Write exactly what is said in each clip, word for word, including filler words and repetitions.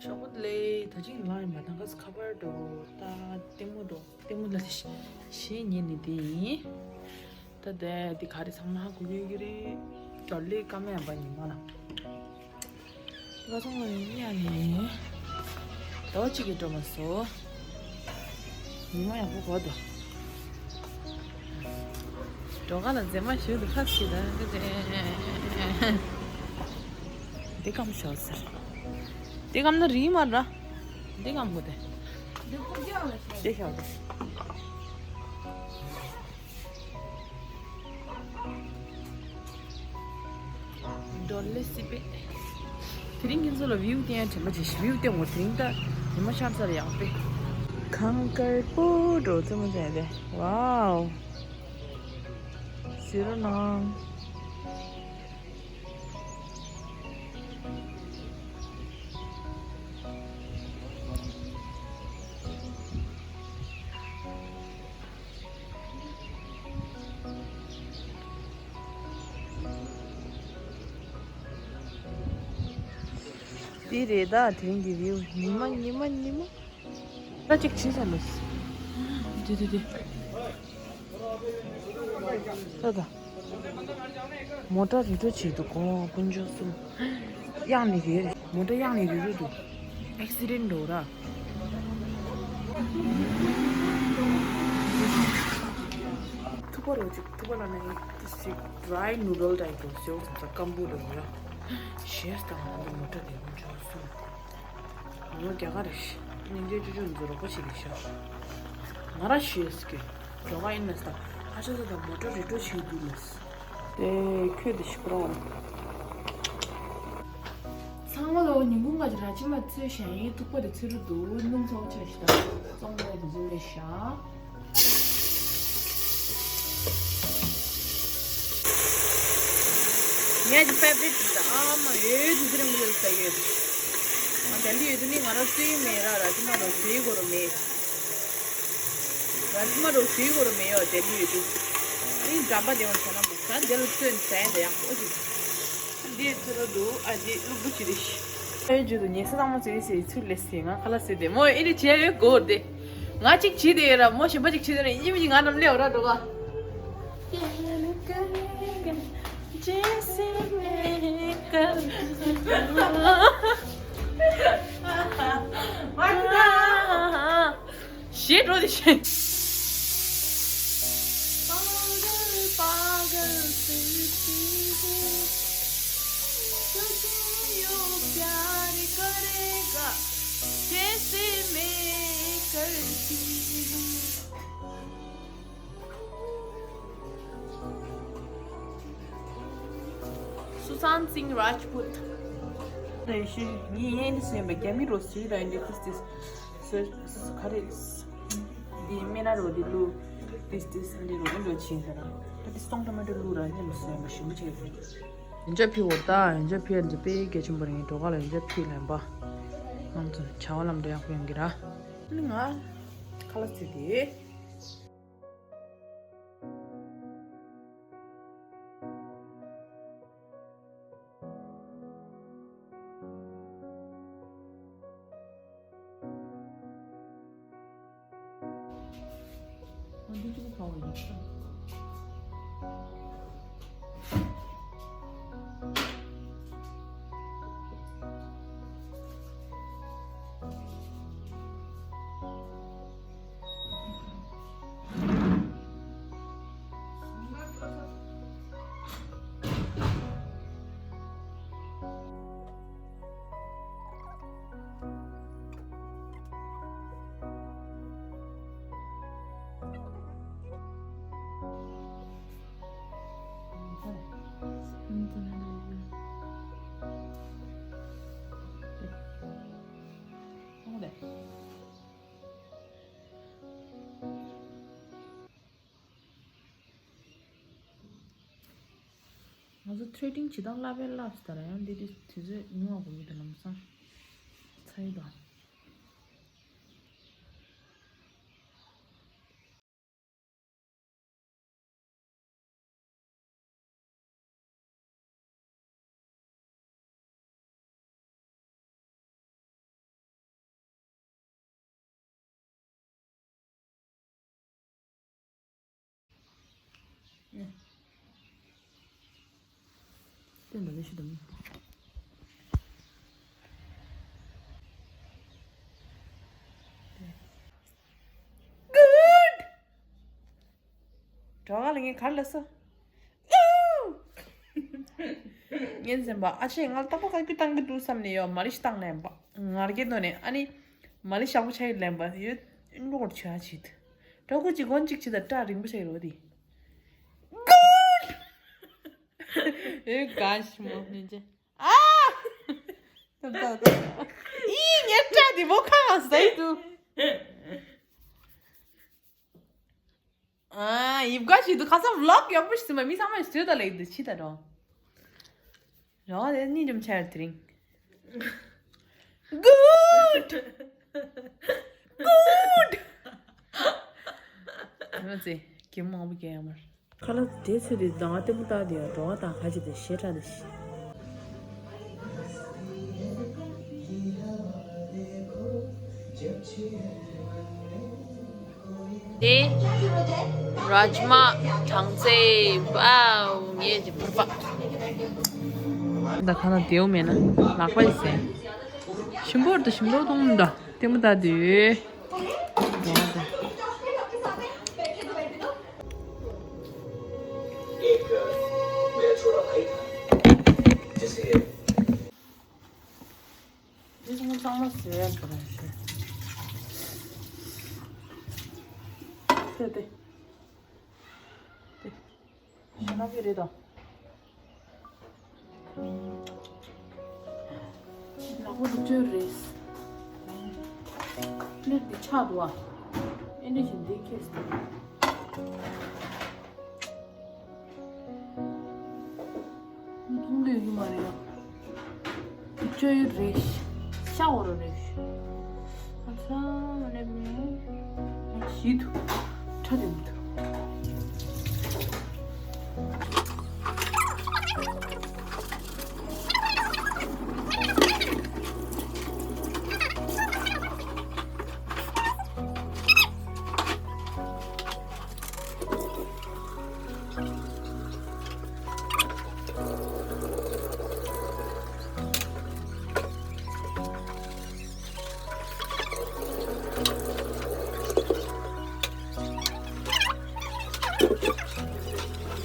ཤོག་བུ་ལས་ད་ཅིང་ལ་ཡིན་པ་དང་ག་ས་ཁ་པར་འགྲོ་ད་ལྟད་མོ་འགྲོ་ལྟད་མོ་ལ་ཞེས་ཉན་ནི་དེ་ཡིན། ད་དེ་དེ་ག་རེ་ཚང་མ་ཧ་གོ་གི་ཡོད་ཀྱི་རེད། ཅོ་ལེ་ཀ་མེད་པ་ཉི་མ་ལ། ད་ཚང་མ་ཡིན་ཡ་ནི། ཟླ་བ་གཅིག་གི་འགྲོ་མ་སོ། ཉི་མ་ཡག་པོ་གོ་འདུག་འགྲོ་ག་ལ་མཛེས་མ་ཞིག་ཏུ་ཁ་ཟིག་ད། འདི་སྐམ་ཤོག་ཟེར། འདི་སྐམ་ན་རིལ་མ་ར། འདི་སྐམ་གོ་དེ། འདི་ཤོག་དེ། ཌོ་ལེ་སི་པེ། དེ་རིང་ཁྱེད་ཚོ་ལ་བིའུ་བསྟན་ཡ་དྲན་པ་བྱེད་ཤི་བིའུ་བསྟན་འོ་དེ་རིང་ད་ཉི་མ་ཤར་ཚར་ཡག་པེ། ཁང་དཀར་པོ་འགྲོ་ཙམ་མ་བྱས་ཏེ་ཝའོ། ཟེར་རོ་ནང་། འདི་རེད་ད་དེ་རིང་གི་བིའུ། ཉི་མ་ཉི་མ་ཉི་མ། ད་ཅིག་བྱིས་ས་ལོས། དེ་དེ་དེ། ད་ད། མོ་ཊ་རི་ཊོ་བྱེད་འདུག་གོ་དཀོན་མཆོག་གསུམ། གཡང་ནས་རེད། མོ་ཊ་གཡང་ནས་རེད་རེད་འདུག་ཨེག་སི་ཌེན་འགྲོ་ར། ཐུག་པ་རོ་ཅིག་ཐུག་པ་ལ་ནི་ཅིག་ཌ་རའི་ནུ་ཌལ་ཊའིབ་འདུག་ཟེར་བ་ཙམ་ཙམ་སྐམ་པོ་འདུག་ར། ཞེས་དང་ང་ཚོ་མོ་ཊ་རེད་དཀོན་མཆོག་གསུམ། ང་ལོ་རྒྱ་གར་རེད། སྙིང་རྗེ་ཅོ་ཅོ་ཚོ་རོགས་པ་བྱེད་ཀྱི་ཤོག་ང་ར་ཤེས་ཀྱི། རོགས་པ་ཡིན་ན་ས། ཨ་ཅོ་ཚོ་དང་མོ་ཊ་རི་ཊོ་བྱེད་འདུག་ལོས། དེ་ཁྱོད་དེ་ཤི་ཁོ་རང་། ཚང་མ་ལོ་ཉིན་གུང་ང་ཅི་ར་ཅི་མ་ཚོས་ཞན་ཡིན་ཐུག་པ་དེ་ཚོས་རུ་འདུག་སྣུམ་ཚོགས་ཆེ་ཞིག་དང་བཙོང་བའི་དེ་ཚོ་ལས་ཤ། ངའི་ཕེ་ཝ་རི་ཊི་ད་ཨ་མ་ཡོད་དུ་དེ་རིང་ཡོད་ས་ཡོད། ང་དེ་འདི་ཡོད་དུ་ནི་ང་རང་སུའི་མེད་ར་ར་ཅི་མ་རོ་སུའི་གོ་རོ་མེད། ར་ཅི་མ་རོ་སུའི་གོ་རོ་མེད་ཡོད་དེ་འདི་ཡོད་དུ། ཨི་འགྲམ་པ་དེ་བ་ཚ་ན་མ་ས་དེ་ལ་སུན་ས་ཡ་དེ་ཡག་པོ་ཅིག་འདི་ཚུར་འདུག་ཨ་འདི་ལུག་འདུག་ཅི་རེད། ཨེ་ཇུ་དུ་ཉེ་ས་ཚང་མ་ཚོས་ཟེར་ཚུར་ལས་ཟེར་ང་ཁ་ལ་ཟེར་དེ་མོ་ཨེ་རེ་བྱས་ཡོད་གོ་དེ། ང་གཅིག་བྱས་དེ་ཡོད་ར་མོ་གཞན་པ་གཅིག་བྱས་དེ་ར་ཡིན་མི་ང་རྣམས་ལས་འོ་ར་འགྲོ་ག་ཞེས་འགྲོ་དེ་ཞེས། Sushant Singh Rajput. ངའི་ཡན་དུ་སོན་པའི་རྒྱ་མི་རོ་སུའི་ར་ཡིན་དུ་ཏིས་ཏིས། སོ་སོ་ག་རེ། འདི་སྨན་སྣ་རོ་འདི་བླུགས། ཏིས་ཏིས་འདི་རོ་འདི་འདྲ་བྱིན་ཟེར་ན། ད་འདི་སྟོང་ཊོ་མེ་ཊོ་བླུགས་ར་སྙན་ལ་སོན་པ་ཞིམ་པོ་བྱེད་ཀྱི། ཡོན་ཆབ་ཕུལ་བ་ད་ཡོན་ཆབ་ཕུལ་ཡ་འདི་དཔེ་གལ་ཆེན་པོ་རེད། འགྲོ་ཁ་ལ་ཡོན་ཆབ་ཕུལ་ལེན་པ། ང་ཚོ་བྱ་བ་ལམ་འགྲོ་ཡག་པོ་ཡོང་གི་ར། ནི་ང་ཁ་ལག་ཚིག་དེ། ང་ཚོ་ཐེ་རེ་ཌིང་བྱེད་སྟངས་བསླབ་པའི་བསླབ་ཟེར་ད་ར་ཡང་འདི་འདྲ་དུས་ཚོད་ཉུང་བ་གོ་གི་འདུག་ལམ་སང་ཚ་ཡི་དང་། སྟོན་པ་ལས་ཤི་དུམ། གྲོགས་ལ་ངས་གར་ལ་སོ། ངན་ཟེར་པ་ཨ་ཆེ་ང་ལྟ་པ་ག་གི་བཏང་གི་འདུག་བསམ་ནས་ཡོད་མ་རེད་ཤི་བཏང་ནས་པ་ང་རྒྱལ་དོ་ནས་ཨ་ནི་མ་ལི་ཞག་པོ་ཆ་ཡི་ལེན་པ་ཡོད་འགྲོ་གོར་ཆོས་ཨ་ཆིད། གྲོགས་གུ་ཅི་གོན་ཅིག་ཆི་ད་སྐྲ་རིང་པོ་ཆ་ཡི་རོ་དི། ཨེ་ག་ཤི་མོ་ནི་ཅེ། ཨ། ད་ད་ད། ཨི་ངའི་སྐྲ་དི་བོ་ཁ་ང་ཟེར་དུ། ཨ། ཡིབ་ག་ཞིག་ཏུ་ཁ་སང་ཝི་ལོག་ཡག་པོ་ཞིག་ཟིན་པ་མི་ཚང་མས་བཟོས་ད་ལེགས་འདུག་ཕྱི་ད་རོ། རོ་དེ་གཉིས་འཇོམས་ཆ་ཡར་དེ་རིང་། Good! Good! མ་ཚེ་གེ་མང་པོ་གེ་ཡ་མར། ཁ་ལག་དེ་ཚོད་དེ་ཟླ་བ་ལྟད་མོ་ལྟ་དེ་ཡ་འགྲོ་བ་དང་ཁ་ཅིག་དེ་ཞེ་དྲག་དེ་ཤི། དེ་རཱཇ་མ་གྲང་ཚེ་པའོ་ངས་ཀྱི་ཕུར་པ། ད་ཁ་ན་དེའུ་མེད་ན་ལག་པ་ཡི་ཟེ། ཞིམ་པོར་དུ་ཞིམ་པོར་གཏོང་མི་འདྲ་ལྟད་མོ་ལྟ་དུས། འདི་ཚང་མ་གཙང་མ་བཟོས་ཡ་འདུག་ར་ཞེས། དེ་དེ། དེ། ཞེ་ན་གི་རེད་དོ། ལག་པ་འདི་བཅོས་རེད། པླེད་འདི་ཆག་འདུག་ཨ། ཨེ་འདྲ་ཞིག་འདི་ཁེས་འདུག་མཐོང་གི་ཡོད་ཀྱི་མ་རེད་ཡ། དེ་བཅོས་ཡོད་རེད། ཤ་འོ་རོ་རེད། ཨ་ཚ་ནས་མེད། ཞིག་ཐུ། ཁྲ་དེ་མི་ཐུ།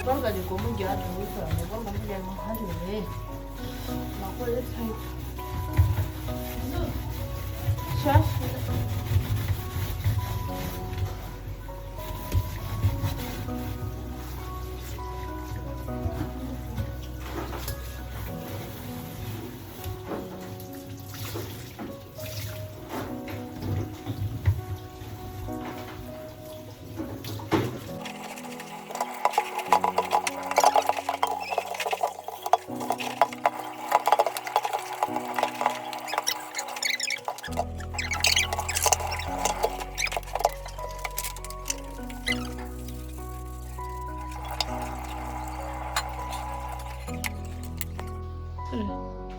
པར་ག་ནས་སྒོར་མོ་བརྒྱ་འགྲོ་གི་ཟེར་ནས་པར་སྒོར་མོ་བརྒྱ་མ་ཧ་ཅང་རེད། ལག་པ་རེད་ཚ་ཡོད། ཤ་ཤ།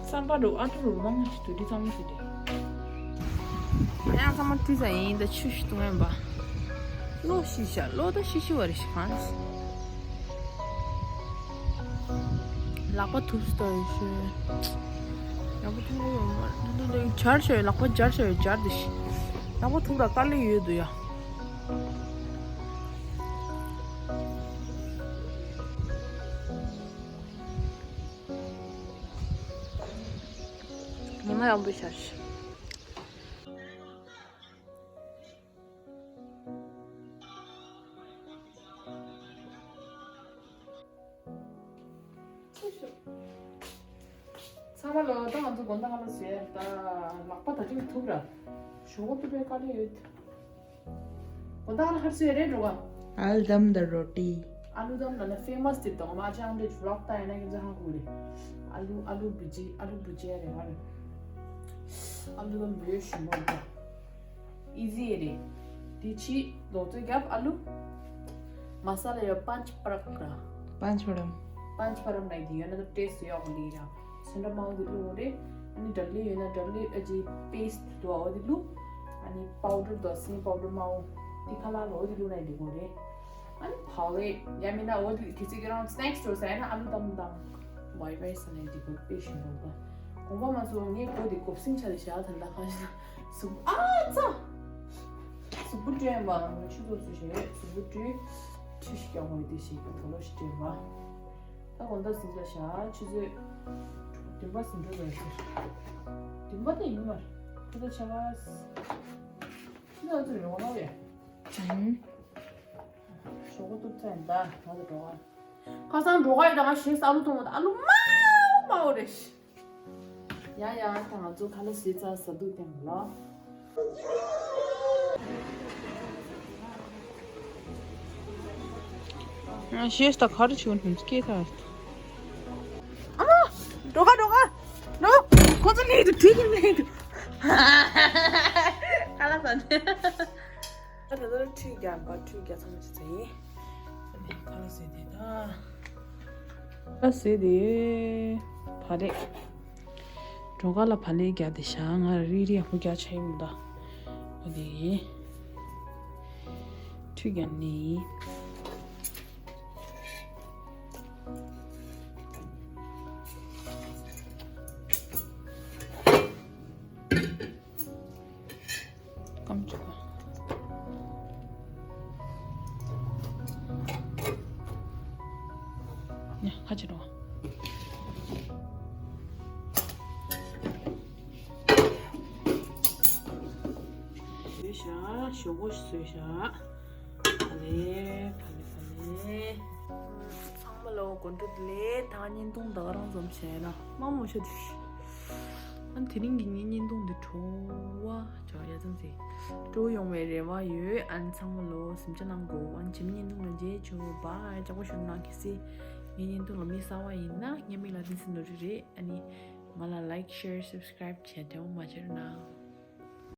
བསམ་པ་འགྲོ་ཨ་འགྲོ་རུ་མང་ཞིག་ཏུ་འདི་ཚང་མ་ཞིག་རེད། ཡང་ཚང་མ་བྲིས་ས་ཡིན་ད་ཆུ་ཞིག་བཏུང་ཡིན་པ། གློ་ཤི་ཤ་གློ་ད་ཤི་ཤི་བ་རེད་ཤི་ཧང་། ལག་པ་ཐུབ་སྟོ་ཡོད་ཤོད། ལག་པ་ཐུབ་ཡོད་མ་འདུག་འདུག་འདུག་འབྱར་ཤོད་ལག་པ་འབྱར་ཤོད་འབྱར་འདི་ཤི། ལག་པ་ཐུབ་ར་དཀའ་ལས་ཡོད་འདུག་ཡ། ཉི་མ་ཡག་པོ་ཤར། ཚང་མ་ལོ་ད་ང་ཚོ་དགོང་དག་ལ་ཟེར་ད་ལག་པ་ད་ཅིག་ཐུག་ར། ཞོགས་པ་དཔེ་དཀའ་ལས་ཡོད། དགོང་དག་ལ་ཧར་སོས་རེད་འགྲོ་ག་ཨལ་དམ་དང་རོ་ཏི། ཨ་ལུ་དམ་ལ་ན་ཕེ་མ་སི་དེ་དང་མ་ཅང་དེ་ཇུ་ལོག་ད་ཡ་ན་གི་ཛ་ཧང་ཧུ་རེད། ཨ་ལུ་ཨ་ལུ་བི་ཇི་ཨ་ལུ་བི་ཇི་རེད་ཧ་རེད། ཨ་ལུ་དམ་བེ་ཞུ་མོ་རེད། ཨི་ཛི་རེད། དེ་ཕྱི་ལོ་ཚོད་རྒྱབ་ཨ་ལུ། མ་ས་ལ་ཡོད་པན་ཅ་པ་རམ་ར། པན་ཅ་པ་རམ། པན་ཅ་པ་རམ་ལ་དེ་ཡོད་ན་ད་ཏེས་ཡོག་ལི་ར། སེ་འདྲ་མའོ་དེ་ལུ་རེད། ཨ་ནི་འབྲ་ལི་ཡོད་ན་འབྲ་ལི་ཨ་ཅེ་པེ་སི་ཊི་དུ་ཨོ་དེ་ལུ། ཨ་ནི་པའོ་ཌར་དོ་སིང་པའོ་ཌར་མའོ། དེ་ཁ་ལ་ལོ་དེ་ལུ་ན་དེ་གོ་རེད། ཨ་ནི་བག་ལེབ་ཡང་མིན་ན་འོ་དེ་གི་ཚིག་རང་སི་ནེག་སི་འགྲོ་ཟེར་ན་ཨ་ལུ་དང་དང་བའི་བའི་ཟེར་ནས་དེ་གོ་དཔེ་ཞིག་འདུག་པ། དགོངས་པ་མ་ཚོམ། ངས་གོ་དེ་གོ་སིང་ཆ་དེ་བཞག་ད་ལྟ་ཁ་ཤས་གཟུགས་ཨ་ཙ། གཟུགས་པོ་བཀྲུས་པ་ང་ཆུ་ཚོད་ཚོད་བྱས་གཟུགས་པོ་བཀྲུས། ཁྲུས་ཤིག་ཀྱང་འོ་དེ་ཞིག་གི་དོ་ལོ་ཞིག་བཀྲུས་པ། ད་དགོང་དག་ཟིན་ལ་བཞག་ཆུ་ཚོད་བདུན་པ་ཟིན་འགྲོ་རེད་ཟེར། བདུན་པ་དེ་ཡིན་མ་རེད། ད་ལྟ་ཆ་བ་ཆུ་ཚོད་ཚོད་རེད་འོ་ན་རེད། ཨང་། ཞོགས་པ་གཏུབ་ཚར་ཡིན་ད་ང་ཚོ་འགྲོ་ག་ཁ་སང་འགྲོ་ག་ཡིན་ད་ང་ཞེས་ཨ་ལུ་མཐོང་བ་ད་ཨ་ལུ་མའོ་མའོ་རེད། ཡ་ཡ་ད་ང་ཚོ་ཁ་ལག་བཟས་ཚར་ཟ་འདུག་སྟེང་ལ། ང་ཞེས་ད་ག་རེ་བྱུང་ནམ་སྐྱེས་ཚར། ཨ་མ། འགྲོ་ག་འགྲོ་ག་འགྲོ། ཁོ་ཚོ་ལྷན་དུ་ཁྲིད་ཀྱི་ལྷན་དུ། ཁ་ལག་ཟ་འདི། ད་ལྟ་ཁྲུས་རྒྱག་པ་ཁྲུས་རྒྱག་ཚང་མ་བྱེད་ཚར་ཡིན། ད་ནས་ཁ་ལག་བཟས་དེ་ད། ཁ་ལག་བཟས་དེ། བག་ལེབ། གྲོ་ག་ལ་བག་ལེབ་རྒྱག་དེ་བཞག་ང་རེ་རེ་ཡག་པོ་རྒྱག་ཆ་ཡིན་ད། འོ་དེ་ཡིན། ཁྲུས་རྒྱག་ནི་ཡིན། སྐམ་བཅུག་ཡ་ཁ་ཕྱེ་རོགས། བཟོས་ཤག་ཞོག་ཁོག་ཞིག་བཟོས་ཤག་ཕ་ལེ་ཕ་ལེ་ཕ་ལེ། ཚང་མ་ལ་དགོང་དྲོ་བདེ་ལེགས། ད་བརྙན་ཐུང་ད་ག་རང་ཙམ་བྱས་ན་མང་མོ་ཤོད་དུ། ཨ་ནི་དེ་རིང་གི་ངའི་བརྙན་ཐུང་འདི་བྲོ་བ་ཅོ་ཡ་ཙམ་ཟིག་སྤྲོ་ཡོང་བའི་རེ་བ་ཡོད། ཨ་ནི་ཚང་མ་ལོ་གཟིམ་ཆ་གནང་དགོས། ཨ་ནི་རྗེས་མའི་བརྙན་ཐུང་ལ་མཇལ་ཆོག་བྷའི། ལྕགས་པོ་ཞུ་ན་གལ་སྲིད་ངའི་བརྙན་ཐུང་ལ་མི་གསར་བ་ཡིན་ན་ངའི་མིང་ལ་བསྟན་འཛིན་ནོར་བུ་རེད། ཨ་ནི་ང་ལ་ལའིཀ་ཤེར་སབ་སི་ཀ་རའིབ་བྱས་འབྲེལ་བ་མ་བྱེད་རོགས་གནང་།